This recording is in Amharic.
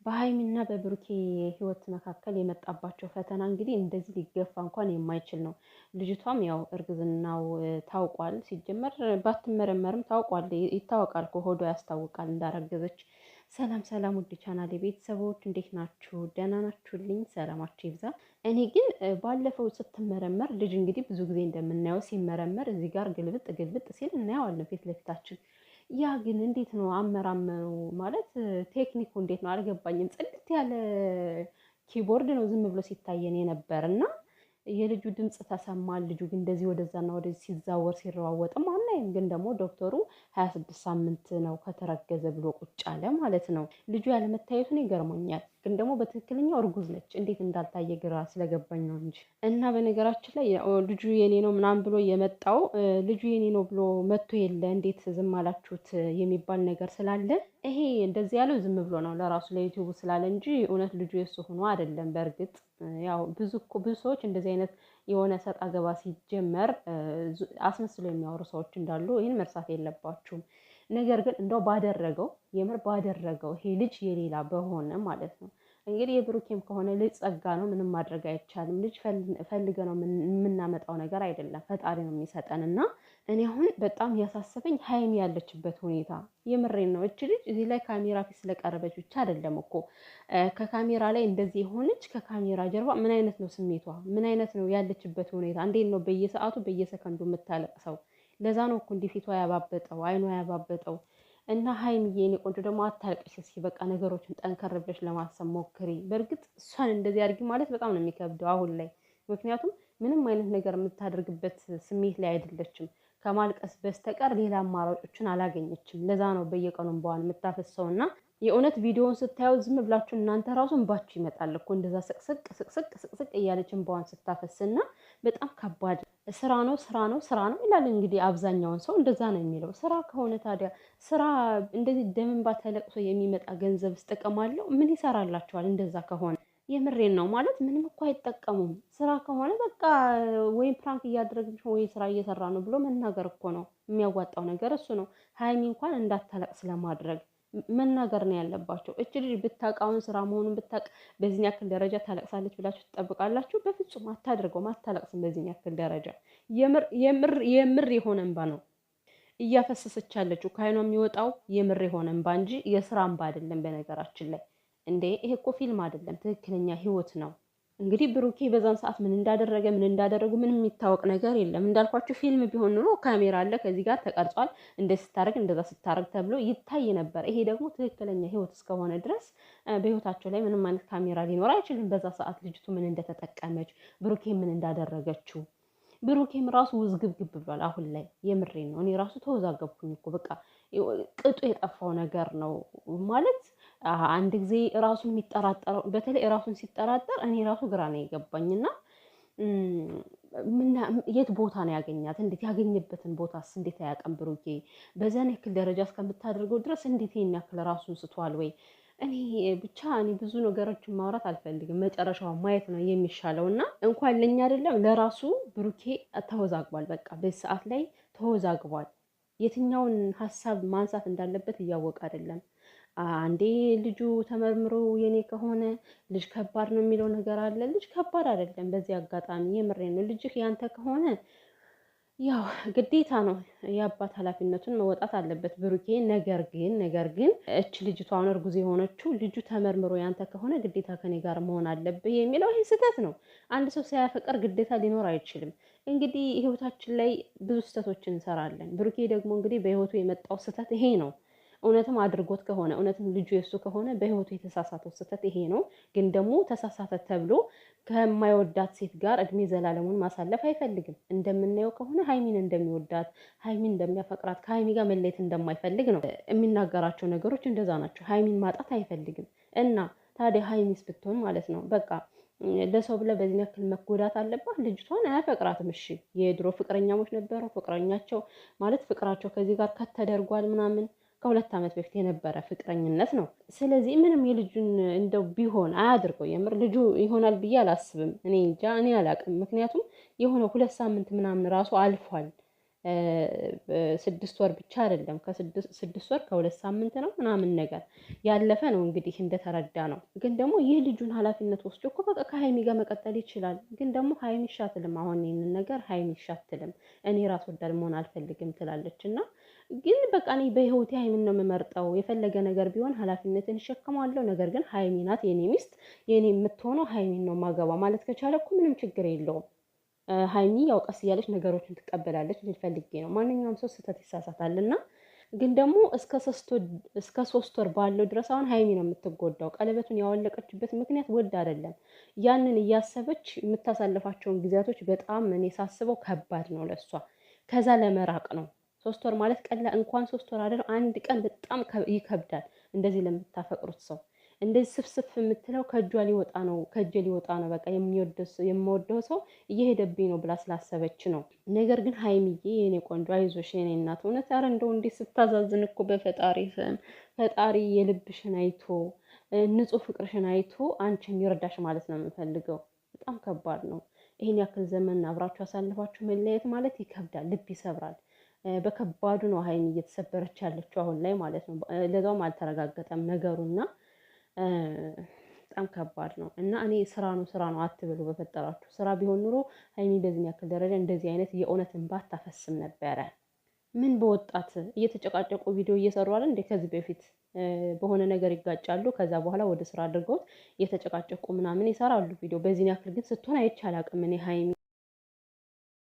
በሀይሚና በብሩኬ ህይወት መካከል የመጣባቸው ፈተና እንግዲህ እንደዚህ ሊገፋ እንኳን የማይችል ነው። ልጅቷም ያው እርግዝናው ታውቋል። ሲጀመር ባትመረመርም ታውቋል፣ ይታወቃል፣ ከሆዷ ያስታውቃል እንዳረገዘች። ሰላም ሰላም፣ ውድ ቻናል ቤተሰቦች እንዴት ናችሁ? ደህና ናችሁልኝ? ሰላማችሁ ይብዛ። እኔ ግን ባለፈው ስትመረመር ልጅ እንግዲህ ብዙ ጊዜ እንደምናየው ሲመረመር እዚህ ጋር ግልብጥ ግልብጥ ሲል እናየዋለን ፊት ለፊታችን። ያ ግን እንዴት ነው አመራመሩ? ማለት ቴክኒኩ እንዴት ነው አልገባኝም። ጽድት ያለ keyboard ነው ዝም ብሎ ሲታየን የነበር እና የልጁ ድምፅ ተሰማ። ልጁ ግን እንደዚህ ወደዛና ወደዚህ ሲዛወር ሲረዋወጥም አናይም። ግን ደግሞ ዶክተሩ 26 ሳምንት ነው ከተረገዘ ብሎ ቁጭ አለ ማለት ነው። ልጁ ያለመታየቱን ይገርሞኛል። ግን ደግሞ በትክክለኛው እርጉዝ ነች። እንዴት እንዳልታየ ግራ ስለገባኝ ነው እንጂ። እና በነገራችን ላይ ልጁ የኔ ነው ምናምን ብሎ የመጣው፣ ልጁ የኔ ነው ብሎ መጥቶ የለ እንዴት ዝም አላችሁት የሚባል ነገር ስላለ፣ ይሄ እንደዚህ ያለው ዝም ብሎ ነው ለራሱ ለዩቲዩቡ ስላለ እንጂ እውነት ልጁ የሱ ሆኖ አይደለም። በእርግጥ ያው ብዙ ብዙ ሰዎች እንደዚህ አይነት የሆነ ሰጥ አገባ ሲጀመር አስመስሎ የሚያወሩ ሰዎች እንዳሉ ይህን መርሳት የለባችሁም። ነገር ግን እንደው ባደረገው፣ የምር ባደረገው፣ ይሄ ልጅ የሌላ በሆነ ማለት ነው። እንግዲህ የብሩኬም ከሆነ ልጅ ጸጋ ነው፣ ምንም ማድረግ አይቻልም። ልጅ ፈልገ ነው የምናመጣው ነገር አይደለም፣ ፈጣሪ ነው የሚሰጠን። እና እኔ አሁን በጣም ያሳሰበኝ ሀይሚ ያለችበት ሁኔታ፣ የምሬን ነው። እች ልጅ እዚህ ላይ ካሜራ ፊት ስለቀረበች ብቻ አይደለም እኮ ከካሜራ ላይ እንደዚህ የሆነች፣ ከካሜራ ጀርባ ምን አይነት ነው ስሜቷ? ምን አይነት ነው ያለችበት ሁኔታ? እንዴት ነው በየሰዓቱ በየሰከንዱ የምታለቅሰው? ለዛ ነው እኮ እንዲህ ፊቷ ያባበጠው፣ አይኗ ያባበጠው። እና ሀይሚዬ የኔ ቆንጆ ደግሞ አታልቅሽ እስኪ፣ በቃ ነገሮችን ጠንከር ብለሽ ለማሰብ ሞክሪ። በእርግጥ እሷን እንደዚህ አድርጊ ማለት በጣም ነው የሚከብደው አሁን ላይ፣ ምክንያቱም ምንም አይነት ነገር የምታደርግበት ስሜት ላይ አይደለችም። ከማልቀስ በስተቀር ሌላ አማራጮችን አላገኘችም። ለዛ ነው በየቀኑ እንባዋን የምታፈሰው። እና የእውነት ቪዲዮውን ስታየው ዝም ብላችሁ እናንተ ራሱ እንባችሁ ይመጣል እኮ፣ እንደዛ ስቅስቅ ስቅስቅ ስቅስቅ እያለች እንባዋን ስታፈስና በጣም ከባድ ስራ ነው፣ ስራ ነው፣ ስራ ነው ይላል። እንግዲህ አብዛኛውን ሰው እንደዛ ነው የሚለው። ስራ ከሆነ ታዲያ ስራ እንደዚህ ደም እንባ ተለቅሶ የሚመጣ ገንዘብስ ጥቅም አለው? ምን ይሰራላቸዋል? እንደዛ ከሆነ የምሬን ነው፣ ማለት ምንም እኮ አይጠቀሙም። ስራ ከሆነ በቃ ወይም prank እያደረግን ወይ ስራ እየሰራ ነው ብሎ መናገር እኮ ነው የሚያዋጣው ነገር፣ እሱ ነው። ሀይሚ እንኳን እንዳታለቅስ ለማድረግ መናገር ነው ያለባቸው። እች ልጅ ብታውቅ፣ ስራ መሆኑን ብታውቅ በዚህን ያክል ደረጃ ታለቅሳለች ብላችሁ ትጠብቃላችሁ? በፍጹም አታደርገውም፣ አታለቅስም። በዚህን ያክል ደረጃ የምር የምር የሆነ እንባ ነው እያፈሰሰች ያለችው። ከአይኗ የሚወጣው የምር የሆነ እንባ እንጂ የስራ እንባ አይደለም። በነገራችን ላይ እንዴ ይሄ እኮ ፊልም አይደለም፣ ትክክለኛ ህይወት ነው። እንግዲህ ብሩኬ በዛን ሰዓት ምን እንዳደረገ፣ ምን እንዳደረጉ ምንም የሚታወቅ ነገር የለም። እንዳልኳችሁ ፊልም ቢሆን ኑሮ ካሜራ አለ፣ ከዚህ ጋር ተቀርጿል፣ እንደዚህ ስታደርግ እንደዛ ስታደርግ ተብሎ ይታይ ነበር። ይሄ ደግሞ ትክክለኛ ህይወት እስከሆነ ድረስ በህይወታቸው ላይ ምንም አይነት ካሜራ ሊኖር አይችልም። በዛ ሰዓት ልጅቱ ምን እንደተጠቀመች፣ ብሩኬ ምን እንዳደረገችው፣ ብሩኬም ራሱ ውዝግብግብ ብሏል። አሁን ላይ የምሬን ነው። እኔ ራሱ ተወዛገብኩኝ እኮ፣ በቃ ቅጡ የጠፋው ነገር ነው ማለት። አንድ ጊዜ ራሱን የሚጠራጠረው፣ በተለይ ራሱን ሲጠራጠር እኔ ራሱ ግራ ነው የገባኝና የት ቦታ ነው ያገኛት? እንዴት ያገኘበትን ቦታስ እንዴት አያውቅም ብሩኬ? በዚያን ያክል ደረጃ እስከምታደርገው ድረስ እንዴት ይሄን ያክል ራሱን ስቷል ወይ? እኔ ብቻ እኔ ብዙ ነገሮችን ማውራት አልፈልግም። መጨረሻውን ማየት ነው የሚሻለው። እና እንኳን ለኛ አይደለም ለራሱ ብሩኬ ተወዛግቧል። በቃ በዚህ ሰዓት ላይ ተወዛግቧል። የትኛውን ሀሳብ ማንሳት እንዳለበት እያወቀ አይደለም። አንዴ ልጁ ተመርምሮ የኔ ከሆነ ልጅ ከባድ ነው የሚለው ነገር አለ። ልጅ ከባድ አይደለም። በዚህ አጋጣሚ የምሬ ነው። ልጅህ ያንተ ከሆነ ያው ግዴታ ነው፣ የአባት ኃላፊነቱን መወጣት አለበት ብሩኬ። ነገር ግን እች ልጅቷ አሁን እርጉዝ የሆነችው ልጁ ተመርምሮ ያንተ ከሆነ ግዴታ ከኔ ጋር መሆን አለብህ የሚለው ይህ ስህተት ነው። አንድ ሰው ሳያፈቅር ግዴታ ሊኖር አይችልም። እንግዲህ ህይወታችን ላይ ብዙ ስህተቶችን እንሰራለን። ብሩኬ ደግሞ እንግዲህ በህይወቱ የመጣው ስህተት ይሄ ነው። እውነትም አድርጎት ከሆነ፣ እውነትም ልጁ የሱ ከሆነ በህይወቱ የተሳሳተው ስህተት ይሄ ነው። ግን ደግሞ ተሳሳተ ተብሎ ከማይወዳት ሴት ጋር እድሜ ዘላለሙን ማሳለፍ አይፈልግም። እንደምናየው ከሆነ ሀይሚን እንደሚወዳት፣ ሀይሚን እንደሚያፈቅራት፣ ከሀይሚ ጋር መለየት እንደማይፈልግ ነው የሚናገራቸው ነገሮች እንደዛ ናቸው። ሀይሚን ማጣት አይፈልግም። እና ታዲያ ሀይሚስ ብትሆን ማለት ነው በቃ ለሰው ብለህ በዚህ ያክል መጎዳት አለባት? ልጅቷን አያፈቅራትም። እሺ የድሮ ፍቅረኛሞች ነበረው፣ ፍቅረኛቸው ማለት ፍቅራቸው ከዚህ ጋር ከተደርጓል ምናምን፣ ከ2 ዓመት በፊት የነበረ ፍቅረኝነት ነው። ስለዚህ ምንም የልጁን እንደው ቢሆን አያድርገው። የምር ልጁ ይሆናል ብዬ አላስብም። እኔ እንጃ፣ እኔ አላቅም። ምክንያቱም የሆነ 2 ሳምንት ምናምን ራሱ አልፏል። 6 ወር ብቻ አይደለም፣ ከ6 ወር ከ2 ሳምንት ነው ምናምን ነገር ያለፈ ነው እንግዲህ እንደተረዳ ነው። ግን ደግሞ ይህ ልጁን ኃላፊነት ወስዶ እኮ በቃ ከሀይሚ ጋር መቀጠል ይችላል። ግን ደግሞ ሀይሚ ይሻትልም፣ አሁን ይህንን ነገር ሀይሚ ይሻትልም፣ እኔ ራስ ወዳድ መሆን አልፈልግም ትላለች እና ግን በቃ እኔ በህይወቴ ሀይሚን ነው የምመርጠው። የፈለገ ነገር ቢሆን ኃላፊነትን እሸከማለሁ። ነገር ግን ሀይሚ ናት የኔ ሚስት፣ የኔ የምትሆነው ሀይሚን ነው ማገባ ማለት ከቻለ እኮ ምንም ችግር የለውም። ሀይሚ ያው ቀስ እያለች ነገሮችን ትቀበላለች ልል ፈልጌ ነው። ማንኛውም ሰው ስህተት ይሳሳታል እና ግን ደግሞ እስከ 3 ወር ባለው ድረስ አሁን ሀይሚ ነው የምትጎዳው። ቀለበቱን ያወለቀችበት ምክንያት ወድ አይደለም። ያንን እያሰበች የምታሳልፋቸውን ጊዜያቶች በጣም እኔ ሳስበው ከባድ ነው ለእሷ። ከዛ ለመራቅ ነው። 3 ወር ማለት ቀላ እንኳን 3 ወር አይደለም አንድ ቀን በጣም ይከብዳል። እንደዚህ ለምታፈቅሩት ሰው እንደዚህ ስፍስፍ የምትለው ከእጇ ሊወጣ ነው፣ ከእጄ ሊወጣ ነው፣ በቃ የምወደው ሰው እየሄደብኝ ነው ብላ ስላሰበች ነው። ነገር ግን ሀይሚዬ የኔ ቆንጆ አይዞሽ የኔ እናት፣ እውነት ኧረ እንደው እንዴት ስታዛዝን እኮ በፈጣሪ ስም ፈጣሪ የልብሽን አይቶ ንጹሕ ፍቅርሽን አይቶ አንቺን ይርዳሽ ማለት ነው የምፈልገው። በጣም ከባድ ነው። ይሄን ያክል ዘመን አብራችሁ አሳልፋችሁ መለየት ማለት ይከብዳል፣ ልብ ይሰብራል። በከባዱ ነው ሀይሚ እየተሰበረች ያለችው አሁን ላይ ማለት ነው። ለዛውም አልተረጋገጠም ነገሩና በጣም ከባድ ነው። እና እኔ ስራ ነው ስራ ነው አትብሉ በፈጠራችሁ። ስራ ቢሆን ኑሮ ሀይሚ በዚህ ያክል ደረጃ እንደዚህ አይነት የእውነት እንባ አታፈስም ነበረ። ምን በወጣት እየተጨቃጨቁ ቪዲዮ እየሰሩ አለ እንዴ? ከዚህ በፊት በሆነ ነገር ይጋጫሉ። ከዛ በኋላ ወደ ስራ አድርገውት እየተጨቃጨቁ ምናምን ይሰራሉ ቪዲዮ። በዚህን ያክል ግን ስትሆን አይቼ አላውቅም እኔ ሀይሚ።